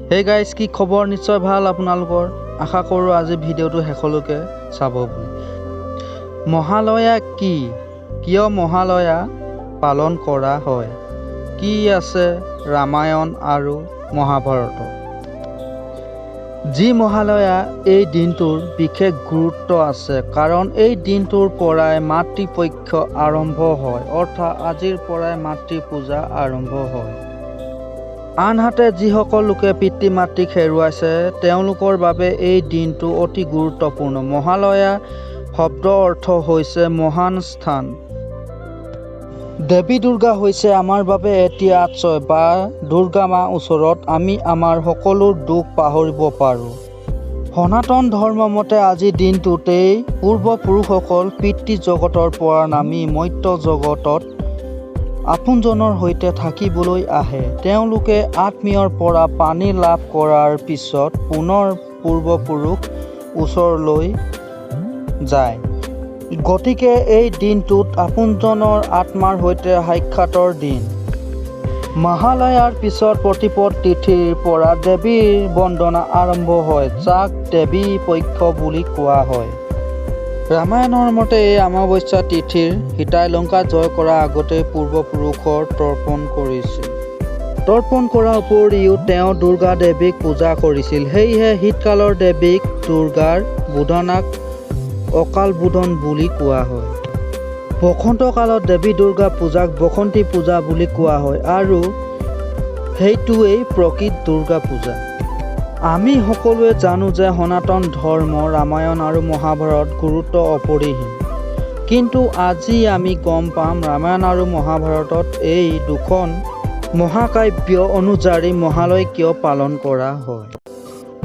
Hey guys, কি খবৰ? নিশ্চয় ভাল আপোনালোকৰ। আশা কৰোঁ আজি ভিডিঅ'টো শেষলৈকে চাব বুলি। মহালয়া কি? কিয় মহালয়া পালন কৰা হয়? কি আছে ৰামায়ণ আৰু মহাভাৰতত? যি মহালয়া, এই দিনটোৰ বিশেষ গুৰুত্ব আছে, কাৰণ এই দিনটোৰ পৰাই মাতৃপক্ষ আৰম্ভ হয়, অৰ্থাৎ আজিৰ পৰাই মাতৃ পূজা আৰম্ভ হয়। আনহাতে যিসকল লোকে পিতৃ মাতৃক হেৰুৱাইছে, তেওঁলোকৰ বাবে এই দিনটো অতি গুৰুত্বপূৰ্ণ। মহালয়া শব্দৰ অৰ্থ হৈছে মহান স্থান। দেৱী দুৰ্গা হৈছে আমাৰ বাবে এটি আশ্ৰয় বা দুৰ্গা মা ওচৰত আমি আমাৰ সকলো দুখ পাহৰিব পাৰো। সনাতন ধৰ্ম মতে আজিৰ দিনটোতেই পূৰ্বপুৰুষসকল পিতৃ জগতৰ পৰা নামি মৰ্ত্য জগতত আপোনজনৰ সৈতে থাকিবলৈ আহে। তেওঁলোকে আত্মীয়ৰ পৰা পানী লাভ কৰাৰ পিছত পুনৰ পূৰ্বপুৰুষ ওচৰলৈ যায়। গতিকে এই দিনটোত আপোনজনৰ আত্মাৰ সৈতে সাক্ষাতৰ দিন। মহালয়াৰ পিছত প্ৰতিপদ তিথিৰ পৰা দেৱীৰ বন্দনা আৰম্ভ হয়, যাক দেৱী পক্ষ বুলি কোৱা হয়। ৰামায়ণৰ মতে এই অমাৱস্যা তিথিৰ সীতাই লংকা জয় কৰাৰ আগতেই পূৰ্বপুৰুষৰ তৰ্পণ কৰিছিল। তৰ্পণ কৰাৰ উপৰিও তেওঁ দুৰ্গা দেৱীক পূজা কৰিছিল। সেয়েহে শীতকালৰ দেৱীক দুৰ্গাৰ বোধনাক অকাল বোধন বুলি কোৱা হয়। বসন্ত কালত দেৱী দুৰ্গা পূজাক বসন্তী পূজা বুলি কোৱা হয় আৰু সেইটোৱেই প্ৰকৃত দুৰ্গা পূজা। আমি সকলোৱে জানো যে সনাতন ধৰ্ম ৰামায়ণ আৰু মহাভাৰত গুৰুত্ব অপৰিসীম। কিন্তু আজি আমি গম পাম ৰামায়ণ আৰু মহাভাৰতত এই দুখন মহাকাব্য অনুযায়ী মহালয় কিয় পালন কৰা হয়।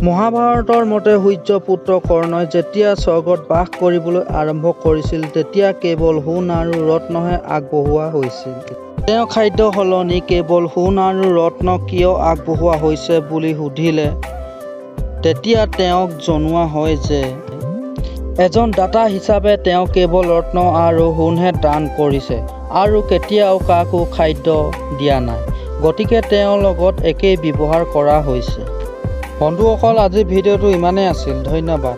মহাভাৰতৰ মতে সূৰ্য পুত্ৰ কৰ্ণই যেতিয়া স্বৰ্গত বাস কৰিবলৈ আৰম্ভ কৰিছিল, তেতিয়া কেৱল সোণ আৰু ৰত্নহে আগবঢ়োৱা হৈছিল। তেওঁ খাদ্য সলনি কেৱল সোণ আৰু ৰত্ন কিয় আগবঢ়োৱা হৈছে বুলি সুধিলে। তেতিয়া তেওঁক জনোৱা হয় যে এজন দাতা হিচাপে তেওঁ কেৱল ৰত্ন আৰু সোণহে দান কৰিছে আৰু কেতিয়াও কাকো খাদ্য দিয়া নাই। গতিকে তেওঁৰ লগত একেই ব্যৱহাৰ কৰা হৈছে। বন্ধুসকল, আজিৰ ভিডিঅ'টো ইমানেই আছিল। ধন্যবাদ।